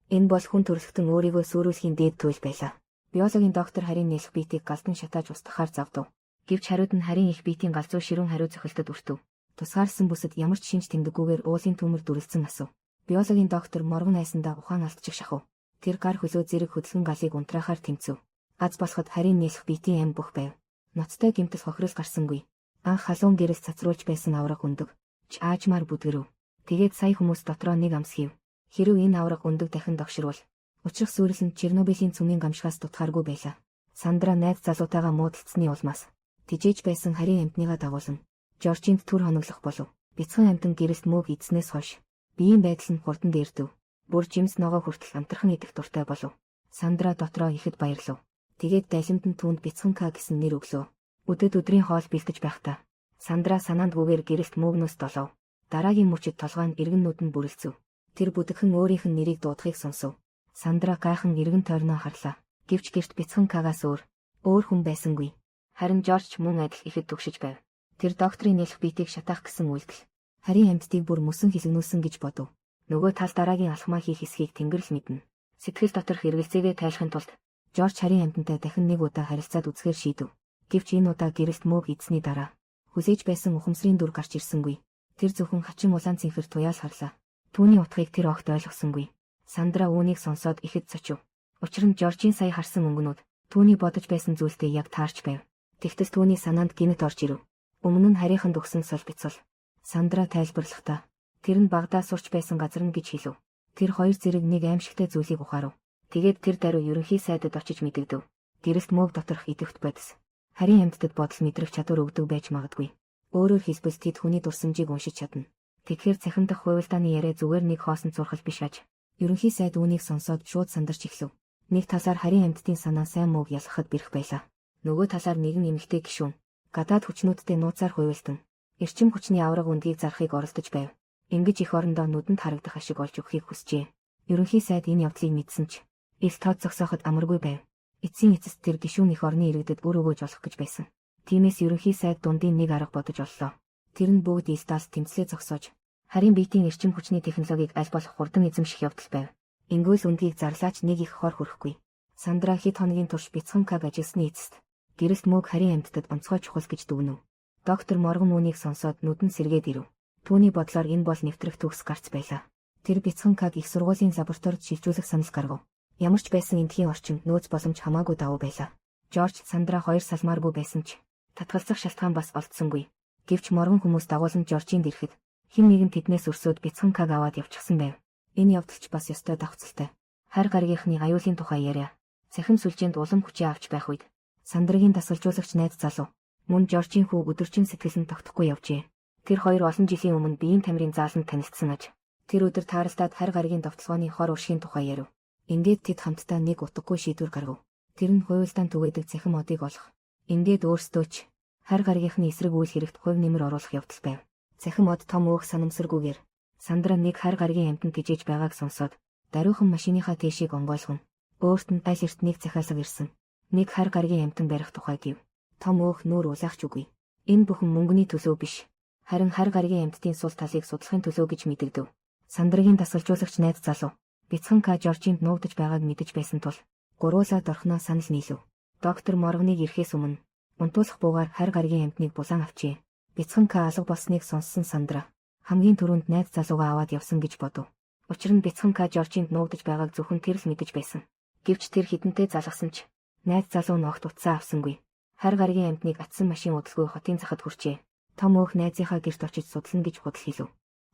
Энэ бол хүн төрөлхтөн өөрийгөө сүрүүлэхийн дээд туйл байлаа. Биологийн доктор харийн нялх биетийг галдан шатааж устгахаар завдав. Гэвч хариуд нь харийн их биетийн галзуу ширүүн хариу цохилтод өртөв. Тусгаарласан бүсэд ямар ч шинж тэмдэггүйгээр уулын түүмэр дүрэлзэн асуув. Биологийн доктор моргон айсандаа ухаан алдчих шахав. Тэр гар хөлөө зэрэг хөдөлгөн галыг унтраахаар тэмцэв. Аз болоход харийн нялх биетийн ам бүх байв. Ноцтой гэмтэл хохирол гарсангүй. Анх халуун гэрэл цацруулж байсан авраг өндөг ч аажмаар бүдгэрв. Тэгээд сая хүмүүс дотроо нэг амс хийв. Хэрв энэ авраг өндөг дахин догширвол учрах сүрэл нь Чернобылийн цөмийн гамшигаас дутхааргүй байлаа. Сандра найз залуутайгаа муудалцсны улмаас тижээж байсан харийн амьтныгаа дагуулна. Жоржинд түр хоноглох болов. Бяцхан амьтан гэрэлт мөөг идснээс хойш биеийн байдал нь хурдан дээрдэв. Бүр жимс ногоо хүртэл амтрхан идэх дуртай болов. Сандра дотроо ихэд баярлав. Тэгээд далимд нь түүнд бяцхан К гэсэн нэр өглөө. Өдөд өдрийн хоол бэлдэж байхдаа Сандра санаандгүйгээр гэрэлт мөөгнөөс долов. Дараагийн мөчид толгой нь эргэн нүдэнд бүрэлцэв. Тэр бүдэгхэн өөрийнх нь нэрийг дуудахыг сонсов. Сандра гайхан эргэн тойрноо харлаа. Гэвч гэрт бяцхан Кагаас өөр өөр хүн байсангүй. Харин Жорж мөн адил ихэд түгшиж байв. Тэр докторын нялх биетийг шатаах гэсэн үйлдэл харийн амьтдыг бүр мөсөн хилэгнүүлсэн гэж бодов. Нөгөө тал дараагийн алхмаа хийх эсхийг тэнгэр л мэднэ. Сэтгэл доторх эргэлзээгээ тайлахын тулд Жорж харийн амьтантай дахин нэг удаа харилцаад үзэхээр шийдэв. Гэвч энэ удаа гэрэлт мөөг идсэний дараа хүлээж байсан ухамсрын дүр гарч ирсэнгүй. Тэр зөвхөн хачин улаан цэнхэр туяал харлаа. Түүний утгыг тэр огт ойлгосонгүй. Сандра үүнийг сонсоод ихэд цочив. Учир нь Жоржийн сая харсан өнгөнүүд түүний бодож байсан зүйлтэй яг таарч байв. Тэгтэл түүний санаанд гинэт орж ирэв. Өмнө нь харийнханд өгсөн сул бяцул. Сандра тайлбарлахдаа тэр нь багадаа сурч байсан газар нь гэж хэлв. Тэр хоёр зэрэг нэг аимшигтай зүйлийг ухаарав. Тэгээд тэр даруй ерөнхий сайдад очиж мэдэгдэв. Гэрэлт мөөг доторх идэвхт бодис. Харийн амьтдад бодол мэдрэх чадвар өгдөг байж магадгүй. Өөрөөр хэлбэл тэд хүний дурсамжийг уншиж чадна. Тэгэхээр цахим дах хувилдааны яриа зүгээр нэг хоосон цуурхал биш аж. Ерөнхий сайд үүнийг сонсоод шууд сандарч эхлэв. Нэг талаар харийн амьтдын санаа сайн мууг ялгахад бэрх байлаа. Нөгөө талаар нэгэн эмэгтэй гишүүн гадаад хүчнүүдтэй нууцаар хувилдан эрчим хүчний авраг үндгийг зарахыг оролдож байв. Ингэж эх орондоо нүдэнд харагдах ашиг олж өгөхийг хүсжээ. Ерөнхий сайд энэ явдлыг мэдсэн ч ил тод зогсооход амаргүй байв. Эцсийн эцэст тэр гишүүн эх орны иргэдэд үр өгөөж олох гэж байсан. Тиймээс ерөнхий сайд дундын нэг арга бодож оллоо. Тэр нь бүгд ил даалт тэмцлээ зогсоож харийн биетийн эрчим хүчний технологиг аль болох хурдан эзэмших явдал байв. Ингүүл үндгийг зарлаач нэг их хор хүрэхгүй. Сандра хэд хоногийн турш бяцхан Каг ажилласны эцэст гэрэлт мөөг харийн амьтдад онцгой чухал гэж дүгнэв. Доктор Морган үүнийг сонсоод нүдэн сэргээд ирэв. Түүний бодлоор энэ бол нэвтрэх төгс гарц байлаа. Тэр бяцхан Каг их сургуулийн лабораторид шилжүүлэх санал гаргав. Ямар ч байсан эндхийн орчин нөөц боломж хамаагүй давуу байлаа. Жорж Сандра хоёр салмааргүй байсан ч татгалзах шалтгаан бас олдсонгүй. Гэвч моргон хүмүүс дагуулan Жоржинд ирэхэд хэн нэгэн тэднээс өрсөөд бяцхан Каг аваад явчихсан байв. Энэ явдал ч бас ёстой давхцалтай. Хар гаргийнхны аюулын тухай яриа. Цахим сүлжээнд улам хүчээ авч байх үед Сандрагийн дасгалжуулагч найз залуу мөн Жоржийн хүү өдөржин сэтгэл нь тогтохгүй явжээ. Тэр хоёр олон жилийн өмнө биеийн тамирын зааланд танилцсан аж. Тэр өдөр тааралдаад хар гарагийн довтолгооны хор уршигын тухай ярив. Ингээд тэд хамтдаа нэг утгагүй шийдвэр гаргав. Тэр нь хувилдаан түгээдэг цахим одыг олох. Ингээд өөрсдөө ч хар гаргийнхны эсрэг үйл хэрэгт хувь нэмэр оруулах явдал байв. Цахим од том өөх санамсаргүйгээр Сандра нэг хар гарагийн амьтан тижээж байгааг сонсоод даруйхан машиныхаа тийшийг онгойлгон өөрт нь аль эрт нэг захиалга ирсэн. Нэг хар гарагийн амьтан барих тухай гэв. Том өөх нүүр улаах ч үгүй. Энэ бүхэн мөнгөний төлөө биш. Харин хар гарагийн амьтдын сул талыг судлахын төлөө гэж мэдэгдэв. Сандрагийн дасгалжуулагч найз залуу бяцхан К Жоржинд нуугдаж байгааг мэдэж байсан тул гуруулаа дорхноо санал нийлэв. Доктор Моргоныг ирэхээс өмнө унтуулах буугаар хар гарагийн амьтныг булан авчээ. Бяцхан К алга болсныг сонссон Сандра хамгийн түрүүнд найз залуугаа аваад явсан гэж бодов. Учир нь бяцхан К Жоржинд нуугдаж байгааг зөвхөн тэр л мэдэж байсан. Гэвч тэр хідэнтэй залгасан ч найз залуу нь огт утсаа авсангүй. Хар гарагийн амьтныг атсан машин удалгүй хотын захад хүрчээ. Том өөх найзынхаа гэрт очиж судлана гэж худал хэлв.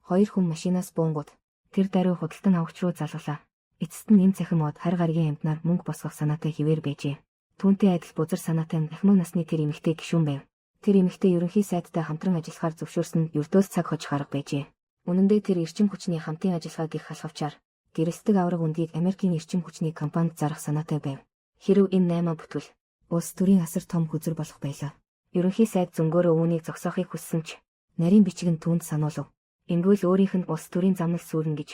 Хоёр хүн машинаас буунгууд тэр даруй худалдан авагч руу залгалаа. Эцэст нь энэ цахим од хар гарагийн амьтнаар мөнгө босгох санаатай хിവэр байжээ. Түүнтэй адил бузар санаатай нь ахмад насны тэр эмэгтэй гишүүн байв. Тэр эмэгтэй ерөнхий сайдтай хамтран ажиллахаар зөвшөөрсөн нь ердөөл цаг хожих арга байжээ. Үнэн дээр тэр эрчим хүчний хамтын ажиллагаа гэх халхавчаар гэрэлтдэг авраг үндгийг Америкийн эрчим хүчний компанид зарах санаатай байв. Хэрв энэ 8 бүтгэл улс төрийн асар том хөзөр болох байлаа. Ерөнхий сайд зөнгөөрөө үүнийг зогсоохыг хүссэн ч нарийн бичиг нь түүнд сануулв. Ингүүл өөрийнх нь улс төрийн замнал сүрнэ гэж.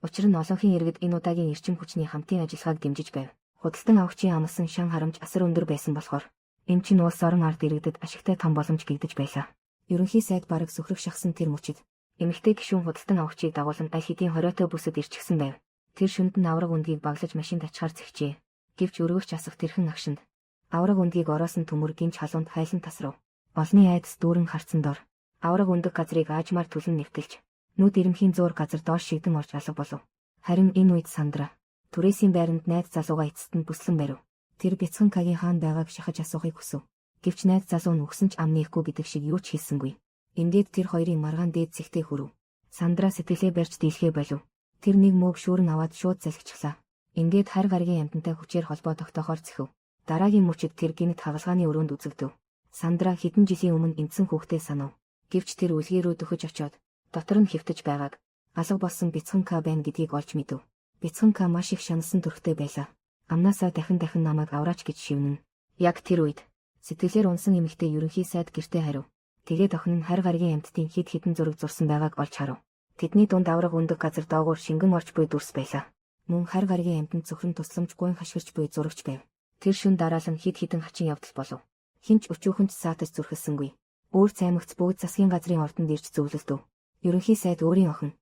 Учир нь олонхын иргэд энэ удаагийн эрчим хүчний хамтын ажиллагааг дэмжиж байв. Худалдан авагчийн амласан шан харамж асар өндөр байсан болохоор энэ чинь улс орон ард иргэдэд ашигтай том боломж гэгдэж байлаа. Ерөнхий сайд бараг сөхрөх шахсан тэр мөчид эмэгтэй гишүүн худалдан авагчийг дагуулan аль хэдийн хориотой бүсэд ирчихсэн байв. Тэр шүнд нь авраг үндгийг баглаж машинд ачаар зэгчээ. Гэвч өргөгч асах тэрхэн агшинд. Авраг үндгийг ороосон төмөр гинж халуунд хайлан тасрав. Олны айдас дүүрэн харцсан дор. Авраг өндөг газрыг аажмаар түлэн нэвтэлж, нүд ирэмхийн зуур газар доош шигдэн орж алга болов. Харин энэ үед Сандра түрээсийн байранд найз залуугаа эцэст нь бүслэн барив. Тэр бяцхан Кагийн хаана байгааг шахаж асуухыг хүсэв. Гэвч найз залуу нь үхсэн ч ам нээхгүй гэдэг шиг юу ч хэлсэнгүй. Ингээд тэр хоёрын маргаан дээд зэгтээ хүрв. Сандра сэтгэлээ барьж дийлхээ болив. Тэр нэг мөөг шүүрэн аваад шууд залхичихлаа. Ингээд хар гаригийн амьтантай хүчээр холбоо тогтоохоор зэхэв. Дараагийн мөчид тэр гинэт хагалгааны өрөөнд үзэгдэв. Сандра хэдэн жилийн өмнө эндсэн хүүхдээ санав. Гэвч тэр үлгий рүү дөхөж очиод дотор нь хэвтэж байгааг алга болсон бяцхан К байна гэдгийг олж мэдэв. Бяцхан К маш их шаналсан төрхтэй байлаа. Амнаасаа дахин дахин намайг авраач гэж шивнэ. Яг тэр үед сэтгэлээр унсан эмэгтэй ерөнхий сайд гэртээ харив. Тэгээд охин нь хар гаригийн амьтдын хэд хэдэн зураг зурсан байгааг олж харав. Тэдний дунд авраг өндөг газар доогуур шингэн орж буй дүрс байлаа. Мөн хар гаригийн амьтанд зөвхөн тусламжгүй хашгирч буй зурагч байв. Тэр шүн дараалан хэд хэдэн хачин явдал болов. Хинч өчүүхэн ч саатаж зүрхэлсэнгүй. Өөр цаймагц бүгд засгийн газрын ордонд ирж зөвлөлдөв. Ерөнхий сайд өөрийн охин.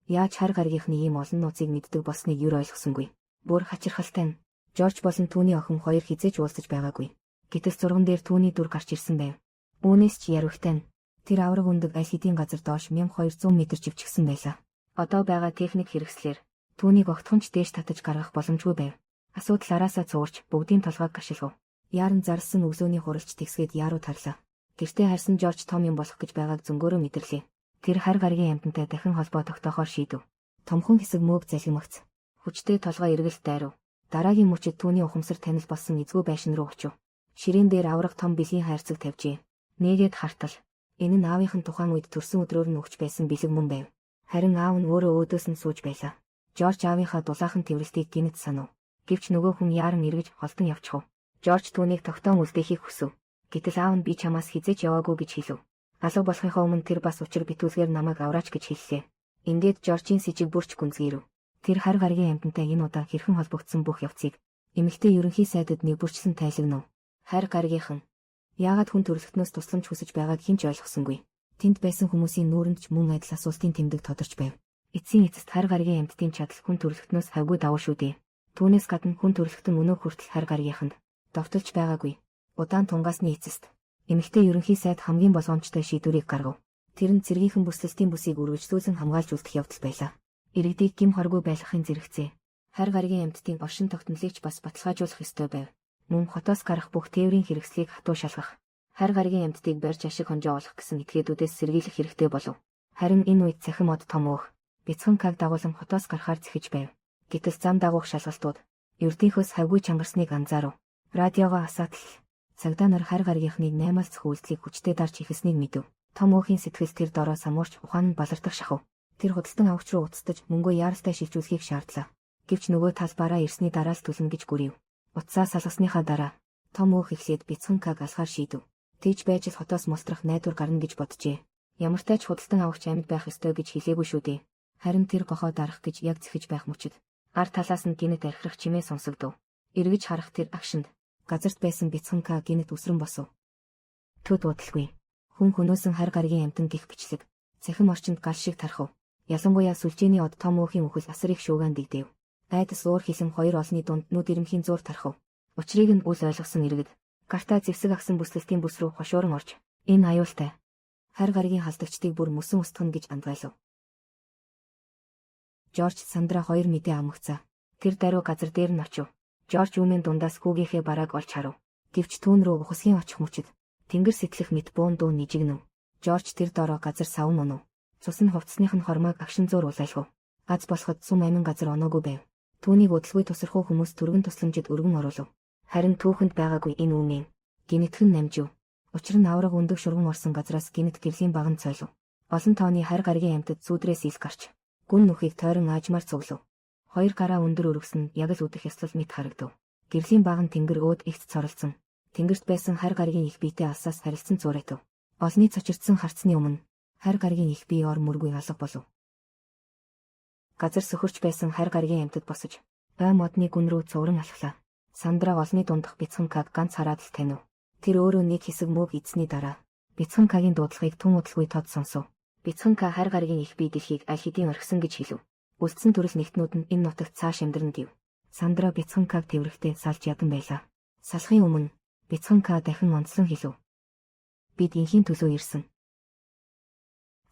Яаж хар гаригийнхны ийм олон нууцыг мэддэг болсныг юр ойлгосонгүй. Бүр хачирхалтай нь Жорж болон түүний охин хоёр хизээж уулзаж байгаагүй. Гэтэл зурган дээр түүний дүр гарч ирсэн байв. Үүнээс ч яривхтай нь тэр авраг өндөг аль хэдийн газар доош 1200 м живчихсэн байлаа. Одоо байгаа техник хэрэгслээр түүнийг огтхон ч дээш татаж гаргах боломжгүй байв. Асуудал араасаа цуурч бүгдийн толгойг гашилгав. Яаран зарлсан өглөөний хуралч тэгсгээд яаруу тарлаа. Гэртээ харсан Жорж том юм болох гэж байгааг зөнгөөрөө мэдэрлээ. Тэр хар гаригийн амьтантай дахин холбоо тогтоохоор шийдэв. Томхон хэсэг мөөг залгимагц. Хүчтэй толгой эргэлт дайрав. Дараагийн мөчид түүний ухамсар танил болсон эзгүй байшин руу очив. Ширээн дээр авраг том бэлгийн хайрцаг тавьжээ. Нээгээд хартал. Энэ нь аавынх нь тухайн үед төрсөн өдрөөр нь өгч байсан бэлэг мөн байв. Харин аав нь өөрөө өөдөөс нь сууж байлаа. Жорж аавынхаа дулаахан тэврэлтийг гинэт санав. Гэвч нөгөө хүн яаран эргэж холдон явчихв. Жорж түүнийг тогтоон үлдээхийг хүсэв. Гэтэл аав нь би чамаас хизээч яваагүй гэж хэлв. Алга болохынхоо өмнө тэр бас учир битүүлгээр намайг авраач гэж хэллээ. Ингээд Жоржийн сэжиг бүрч гүнзгийрэв. Тэр хар гаригийн амьтантай энэ удаа хэрхэн холбогдсон бүх явцыг эмэгтэй ерөнхий сайдад нэг бүрчлэн тайлагнав. Хар гаригийнхан яагаад хүн төрөлхтнөөс тусламж хүсэж байгааг хэн ч ойлгосонгүй. Тэнд байсан хүмүүсийн нүүрэнд ч мөн адил асуултын тэмдэг тодорч байв. Эцсийн эцэст хар гаригийн амьтдын чадал хүн төрөлхтнөөс хавьгүй давуу шүү дээ. Түүнээс гадна хүн төрөлхтөн өнөө хүртэл хар гаригийнханд довтолж байгаагүй. Удаан тунгаасны эцэст эмэгтэй ерөнхий сайд хамгийн болгоомжтой шийдвэрийг гаргав. Тэр нь цэргийнхэн бүслэлтийн бүсийг үргэлжлүүлэн хамгаалж үлдэх явдал байлаа. Иргэдийг гим хоргүй байлгахын зэрэгцээ. Хар гаригийн амьтдын оршин тогтнолыг ч бас баталгаажуулах ёстой байв. Мөн хотоос гарах бүх тээврийн хэрэгслийг хатуу шалгах. Хар гаригийн амьтдыг барьж ашиг хонжоо олох гэсэн этгээдүүдээс сэргийлэх хэрэгтэй болов. Харин энэ үед цахим од том өөх. Бяцхан Каг дагуулan хотоос гарахаар зэхэж байв. Гэтэл зам дагуух шалгалтууд ердийнхөөс хавьгүй чангарсныг анзаарав. Радиогоо асаатал цагдаа нар хар гаригийнхныг 8-аас цэх үйлдэлийг хүчтэй дарж ихэснийг мэдэв. Том өхийн сэтгэл тэр дороо самуурч ухаан нь балардах шахав. Тэр худалдан авагч руу уцтаж мөнгөө яаралтай шилжүүлэхийг шаардлаа. Гэвч нөгөө талбараа ирсний дараа л төлнө гэж гүрийв. Утсаа салгасныхаа дараа том өөх эхлээд бяцхан Каг алхаар шийдэв. Тэгж байж л хотоос мултрах найдвар гарна гэж боджээ. Ямартай ч худалдан авагч амьд байх ёстой гэж хэлээгүй шүү дээ. Харин тэр гохоо дарах гэж яг зэхэж байх мөчид ар талаас нь гинэт архирах чимээ сонсогдов. Эргэж харах тэр агшинд газарт байсан бяцхан К гинэт үсрэн босов. Төд удалгүй. Хүн хөнөөсөн хар гаригийн амьтан гих бичлэг. Цахим орчинд гал шиг тархав. Ялангуяа сүлжээний од том өхийн үхэл асар их шуугаан дэгдэв. Айдас уур хилэн хоёр олны дунд нүд ирэмхийн зуур тархав. Учрыг нь үл ойлгосон иргэд. Гартаа зэвсэг агсан бүслэлтийн бүс рүү хошууран орж. Энэ аюултай. Хар гаригийн халдагчдыг бүр мөсөн устгана гэж андгайлав. Жорж Сандра хоёр мэдээ амгацаа. Тэр даруй газар дээр нь очив. Жорж үүмэн дундаас хүүгийнхээ барааг олж харав. Гэвч түүн рүү ухасгийн очих мөчид тэнгэр сэтлэх мэт буун дуу нижигнэв. Жорж тэр дороо газар савн унав. Цус нь хувцсных нь хормойг агшин зуур улайлгав. Аз болоход сум амин газар оноогүй байв. Түүнийг удалгүй тусархуу хүмүүс түргэн тусламжид өргөн оруулав. Харин түүхэнд байгаагүй энэ үүмэн. Гинэтхэн намжив. Учир нь авраг өндөг шурган орсон газраас гинэт гэрлийн баган цойлов. Олон тооны хар гаригийн амьтад сүүдрээс ил гарч гүн нүхийг тойрон аажмаар цуглав. Хоёр гараа өндөр өргөсөн яг л үдэх ёслол мэт харагдав. Гэрлийн баган тэнгэр өөд ихт цоролцсон. Тэнгэрт байсан хар гаригийн их биетэй алсаас харилцан цуурайтав. Олны цочирдсан харцны өмнө хар гаригийн их бие ор мөргүй алга болов. Газар сөхөрч байсан хар гаригийн амьтад босож ой модны гүн рүү цувран алхлаа. Сандра олны дундах бяцхан Каг ганц хараад л танив. Тэр өөрөө нэг хэсэг мөөг идсэний дараа бяцхан Кагийн дуудлагыг тун удалгүй тод сонсов. Бяцхан К хар гаригийн их бие дэлхийг аль хэдийн орхисон гэж хэлв. Үлдсэн төрөл нэгтнүүд нь энэ нутагт цааш амьдрна гэв. Сандра бяцхан Каг тэврэхдээ салж ядан байлаа. Салахын өмнө бяцхан К дахин онцлон хэлв. Бид энхийн төлөө ирсэн.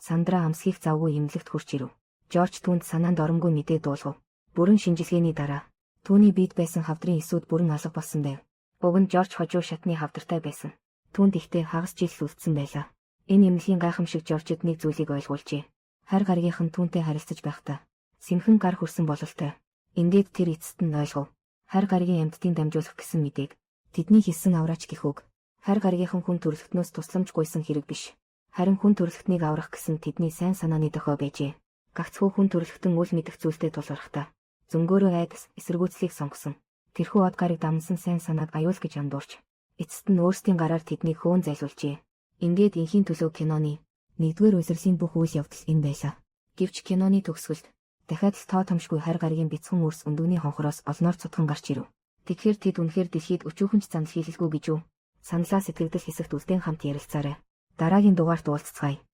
Сандра амсхийх завгүй эмнэлэгт хүрч ирэв. Жорж түүнд санаанд оромгүй мэдээ дуулгав. Бүрэн шинжилгээний дараа түүний биед байсан хавдрын эсүүд бүрэн алга болсон байв. Уг нь Жорж хожуу шатны хавдартай байсан. Түүнд ихтэй хагас жил л үлдсэн байлаа. Энэ эмнэлгийн гайхамшиг Жоржид нэг зүйлийг ойлгуулжээ. Харь гаригийнхан түүнтэй харилцаж байхдаа сэмхэн гар хүрсэн бололтой. Ингээд тэр эцэст нь ойлгов. Харь гаригийн амьтдын дамжуулах гэсэн мэдээг тэдний хэлсэн авраач гэх үг. Харь гаригийнхан хүн төрөлхтнөөс тусламж гуйсан хэрэг биш. Харин хүн төрөлхтнийг аврах гэсэн тэдний сайн санааны дохио байжээ. Гагцхүү хүн төрөлхтөн үл мэдэх зүйлтэй тулгархдаа зөнгөөрөө айдас эсэргүүцлийг сонгосон. Тэрхүү од гариг дамнасан сайн санааг аюул гэж андуурч эцэст нь өөрсдийн гараар тэднийг хөөн зайлуулжээ. Ингээд энхийн төлөө киноны нэгдүгээр улирлын бүх үйл явдал энэ байлаа. Гэвч киноны төгсгөлд дахиад л тоо томшгүй харь гаригийн бяцхан үрс өндөгний хонхроос олноор цутхан гарч ирэв. Тэгэхээр тэд үнэхээр дэлхийд өчүүхэн ч зандал хийлэлгүй гэж үү? Саналаа сэтгэгдэл хэсэгт үлдээн хамт ярилцаарай. Дараагийн дугаарт уулзацгаая.